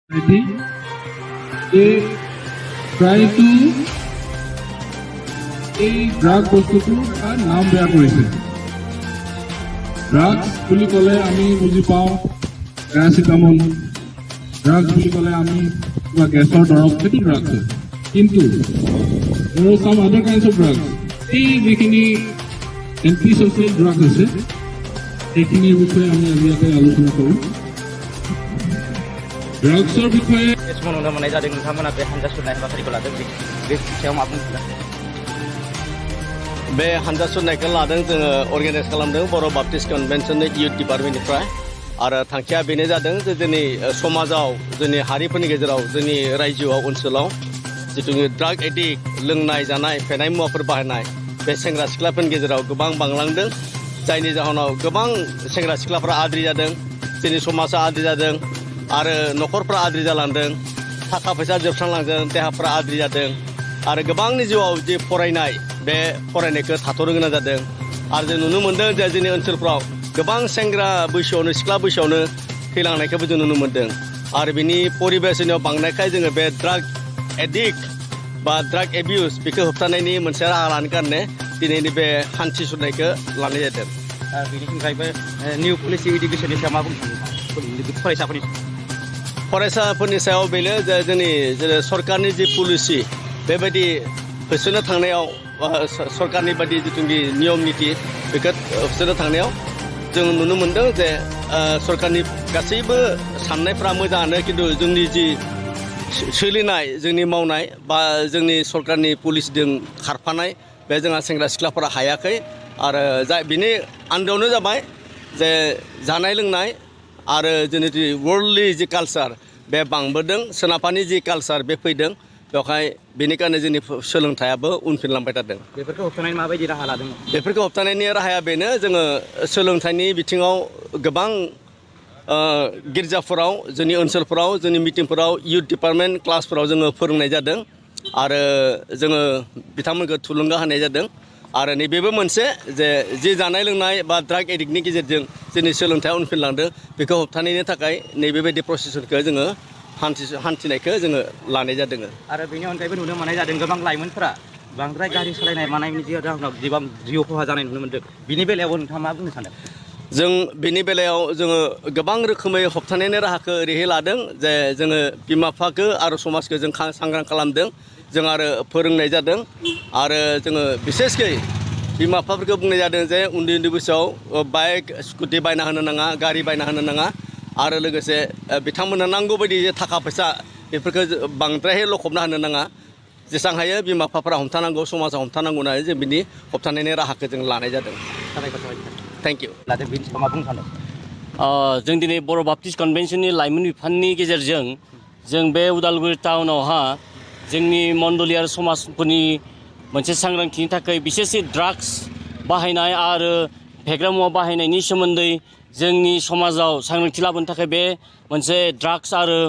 they try to এই drug বস্তুটো নাম বেয়া কৰিছে। ড্ৰাগছ বুলি ক'লে আমি বুজি পাওঁ পেৰাচিটামল, ড্ৰাগছ বুলি ক'লে আমি কিবা গেছৰ দৰৱ, সেইটো ড্ৰাগছ হয়। কিন্তু some other kinds of drugs, এই যিখিনি এণ্টি ছ'চিয়েল ড্ৰাগছ আছে সেইখিনিৰ বিষয়ে আমি আজি ইয়াতে আলোচনা কৰোঁ। ড্ৰাগছৰ বিষয়ে समाव नुनो मोननाय जादों नोंथांमोना बे हानजा सुरनाय हाबाफारिखौ लादों, बे सायाव मा बुंनो सानो? बे हानजा सुरनायखौ लादों जोङो अर्गानाइज खालामदों बर' बाप्टिस्ट कनभेन्सननि इयुथ डिपार्टमेन्टनिफ्राय। आरो थांखिया बेनो जादों जे जोंनि समाजाव, जोंनि हारिफोरनि गेजेराव, जोंनि रायजोआव, ओनसोलाव जिथु ड्राग एडिक्ट, लोंनाय जानाय फेनाय मुवाफोर बाहायनाय बे सेंग्रा सिख्लाफोरनि गेजेराव गोबां बांलांदों, जायनि जाहोनाव गोबां सेंग्रा सिख्लाफ्रा आद्रि जादों, जोंनि समाजा आद्रि जादों आरो न'खरफ्रा आद्रि जालांदों, थाखा फैसा जोबस्रांलांदों, देहाफ्रा आद्रि जादों आरो गोबांनि जिउआव जे फरायनाय बे फरायनायखौ थाथ'नो गोनां जादों। आरो जों नुनो मोन्दों जे जोंनि ओनसोलफ्राव गोबां सेंग्रा बैसोआवनो, सिख्ला बैसोआवनो थैलांनायखौबो जों नुनो मोन्दों। आरो बिनि परिबेसनाव बांनायखाय जोङो बे ड्राग एडिक्ट बा ड्राग एबिउस बेखौ होबथानायनि मोनसे राहा लानो कारणे दिनैनि बे हान्थि सुरनायखौ लानाय जादों। बेनि अनगायैबो निउ पलिसि इडुकेसननि सायाव मा बुंनो सानो फरायसाफोरनि सायाव बेनो जे जोंनि सरकारनि जि पलिसि बेबायदि होसोनो थांनायाव सरकारनि बायदि जिथुनाखि नियम निति बेखौ होसोनो थांनायाव जों नुनो मोन्दों जे सरकारनि गासैबो साननायफ्रा मोजाङानो, खिन्थु जोंनि जि सोलिनाय, जोंनि मावनाय बा जोंनि सरकारनि पलिसिजों खारफानाय बे जोंहा सेंग्रा सिख्लाफोरा हायाखै। आरो बिनि आन्दोआवनो जाबाय जे जानाय लोंनाय आरो जोंनि जि वर्ल्डलि जि कालचार बे बांबोदों, सोनाबानि जि कालचार बे फैदों, बेवहाय बेनिखायनो जोंनि सोलोंथाइयाबो उनफिनलांबाय थादों। बेफोरखौ होबथानायनि माबायदि राहा लादों? बेफोरखौ होबथानायनि राहाया बेनो, जोङो सोलोंथाइनि बिथिङाव गोबां गिर्जाफोराव, जोंनि ओनसोलफोराव, जोंनि मिटिंफोराव, इयुथ डिपार्टमेन्ट क्लासफोराव जोङो फोरोंनाय जादों आरो जोङो बिथांमोनखौ थुलुंगा होनाय जादों। आरो नैबेबो मोनसे जे जि जानाय लोंनाय बा ड्राग एडिक्टनि गेजेरजों जोंनि सोलोंथाइया उनफिनलांदों, बेखौ होबथानायनि थाखाय नैबेबायदि प्रसेसखौ जोङो हान्थिनायखौ जोङो लानाय जादों। आरो बेनि अनगायैबो नुनो मोननाय जादों गोबां लाइमोनफोरा बांद्राय गारि सालायनाय मानायनि जाहोनाव गोबां जिउ खहा जानाय नुनो मोन्दों। बिनि बेलायावबो नोंथाङा मा बुंनो सानो? जों बेनि बेलायाव जोङो गोबां रोखोमै होबथानायनि राहाखौ ओरैहाय लादों जे जोङो बिमा बिफाखौ आरो समाजखौ जों सांग्रां खालामदों, जों आरो फोरोंनाय जादों। आरो जोङो बिसेसकै बिमा बिफाफोरखौ बुंनाय जादों जे उन्दै उन्दै बैसोआव बाइक स्कुटि बायना होनो नाङा, गारि बायना होनो नाङा। आरो लोगोसे बिथांमोननो नांगौ बायदि थाखा फैसा बेफोरखौ बांद्रायहाय लखबना होनो नाङा। जेसेबां हायो बिमा बिफाफोरा हमथानांगौ, समाजा हमथानांगौ होननानै जों बिनि होबथानायनि राहाखौ जों लानाय जादों। Thank you. जों दिनै बर' बाप्टिस्ट कनभेन्सननि लाइमोन बिफाननि गेजेरजों जों बे उदालगुरि टाउनावहा जोंनि मण्डलियारि समाजफोरनि मोनसे सांग्रांथिनि थाखाय बिसेसै ड्राग्स बाहायनाय आरो फेग्रा मुवा बाहायनायनि सोमोन्दै जोंनि समाजाव सांग्रांथि लाबोनो थाखाय बे मोनसे ड्राग्स आरो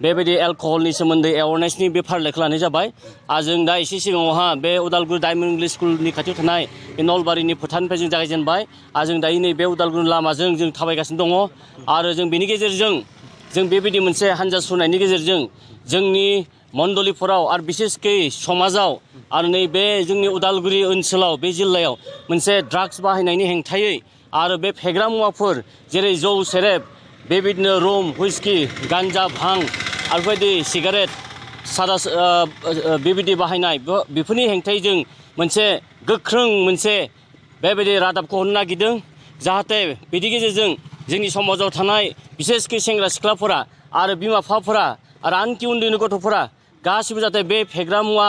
बेबायदि एलकहलनि सोमोन्दै एवारनेसनि बे फारिलाइखौ लानाय जाबाय। आरो जों दा एसे सिगाङावहा बे उदालगुरि डायमन्ड इंलिश स्कुलनि खाथियाव थानाय बे नलबारिनि फोथारनिफ्राय जों जागायजेनबाय आरो जों दायो नैबे उदालगुरि लामाजों जों थाबायगासिनो दङ। आरो जों बेनि गेजेरजों जों बेबायदि मोनसे हानजा सुरनायनि गेजेरजों जोंनि मण्डलिफोराव आरो बिसेसकै समाजाव आरो नैबे जोंनि उदालगुरि ओनसोलाव, बे जिल्लायाव मोनसे ड्राग्स बाहायनायनि हेंथायै आरो बे फेग्रा मुवाफोर जेरै जौ सेरेब, बेबायदिनो रम, हुइस्कि, गान्जा, भां आरो बेबायदि सिगारेट, सादा बेबायदि बाहायनाय बेफोरनि हेंथायै जों मोनसे गोख्रों मोनसे बेबायदि रादाबखौ हरनो नागिरदों, जाहाथे बेनि गेजेरजों जोंनि समाजाव थानाय बिसेसकै सेंग्रा सिख्लाफोरा आरो बिमा बिफाफोरा आरो आनखि उन्दै उन्दै गथ'फोरा गासिबो जाहाथे बे फेग्रा मुवा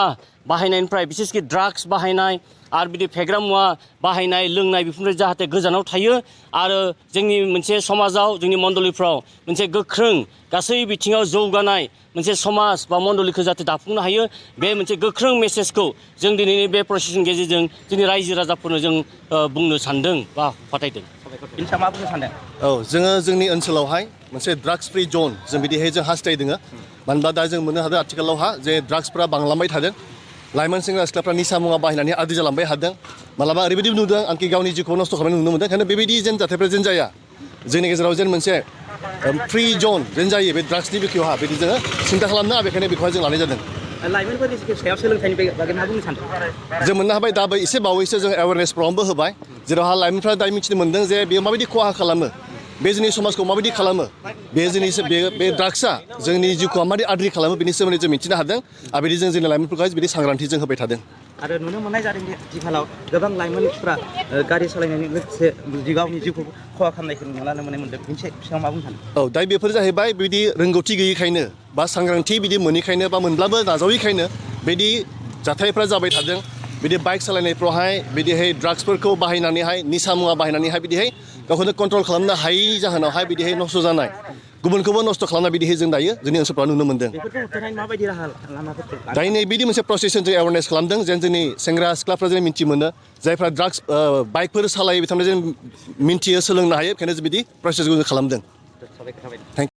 बाहायनायनिफ्राय, बिसेसकै ड्राग्स बाहायनाय आरो बिदि फेग्रा मुवा बाहायनाय लोंनाय बेफोरनिफ्राय जाहाथे गोजानाव थायो आरो जोंनि मोनसे समाजाव, जोंनि मण्डलिफ्राव मोनसे गोख्रों गासै बिथिङाव जौगानाय मोनसे समाज बा मण्डलिखौ जाहाथे दाफुंनो हायो, बे मोनसे गोख्रों मेसेजखौ जों दिनैनि बे प्रसेसनि गेजेरजों जोंनि रायजो राजाफोरनो जों बुंनो सानदों बा फाथायदों। बिनि सायाव मा बुंनो सानदों? औ, जोङो जोंनि ओनसोलावहाय मोनसे ड्राग्स फ्रि जन जों बिदिहाय जों हास्थायदों। मानो होनबा दा जों मोननो हादों आथिखालावहा जे ड्राग्सफ्रा बांलांबाय थादों, लाइमोन सेंग्रा सिख्लाफ्रा निसा मुवा बाहायनानै आद्रि जालांबाय थादों। मालाबा ओरैबायदि नुदों आंखि गावनि जिउखौ नस्थ' खालामनाय नुनो मोनदों। ओंखायनो बेबायदि जेन जाथायफ्रा जेन जाया, जोंनि गेजेराव जेन मोनसे फ्रि जन जेन जायो बे ड्राग्सनि बिखयहा बिदि जोङो सिन्था खालामनो बेखायनो बेखौहाय जों लानाय जादों लाइमोनफोरनि सायाव सोलोंथाइनि बागै मा बुंनो सानदों जों मोननो हाबाय दाबो एसे बावैसो जों एवारनेस प्रग्रामबो होबाय जेरावहा लाइमोनफ्रा दा मिथिनो मोन्दों जे बेयो माबायदि खहा खालामो बे जोंनि समाजखौ माबायदि खालामो बे जोंनि बे ड्राग्सआ जोंनि जिउखौ माबायदि आद्रि खालामो बेनि सोमोन्दै जों मिथिनो हादों आरो बिदि जों जोंनि लाइमोनफोरखौहाय बिदि सांग्रांथि जों होबाय थादों आरो नुनो मोननाय जादों दि आथिखालाव गोबां लाइमोनफ्रा गारि सालायनायनि लोगोसे गावनि जिउखौ खहा खालामनायखौ नुनो मोनदों बिनि सायाव मा बुंनो सानो औ दा बेफोर जाहैबाय बिदि रोंगौथि गैयैखायनो बा सांग्रांथि बिदि मोनैखायनो बा मोनब्लाबो नाजावैखायनो बिदि जाथायफ्रा जाबाय थादों बिदि बाइक सालायनायफ्रावहाय बिदिहाय ड्राग्सफोरखौ बाहायनानैहाय निसा मुवा बाहायनानैहाय बिदिहाय गावखौनो कन्ट्रल खालामनो हायैनि जाहोनावहाय बिदिहाय नस्थ' जानाय गुबुनखौबो नस्थ' खालामनाय बिदिहाय जों दायो जोंनि ओनसोलफ्राव नुनो मोन्दों बेफोरखौ होबथानायनि माबायदि राहा लामाफोरखौ दायो नै बिदि मोनसे प्रसेसजों जों एवारनेस खालामदों जेन जोंनि सेंग्रा सिख्लाफ्रा जों मिथि मोनो जायफ्रा ड्राग्स बाइकफोर सालायो बिथांमोना जों मिन्थियो सोलोंनो हायो बेखायनो जों बिदि प्रसेसखौ जों खालामदों साबायखर थाबाय थेंक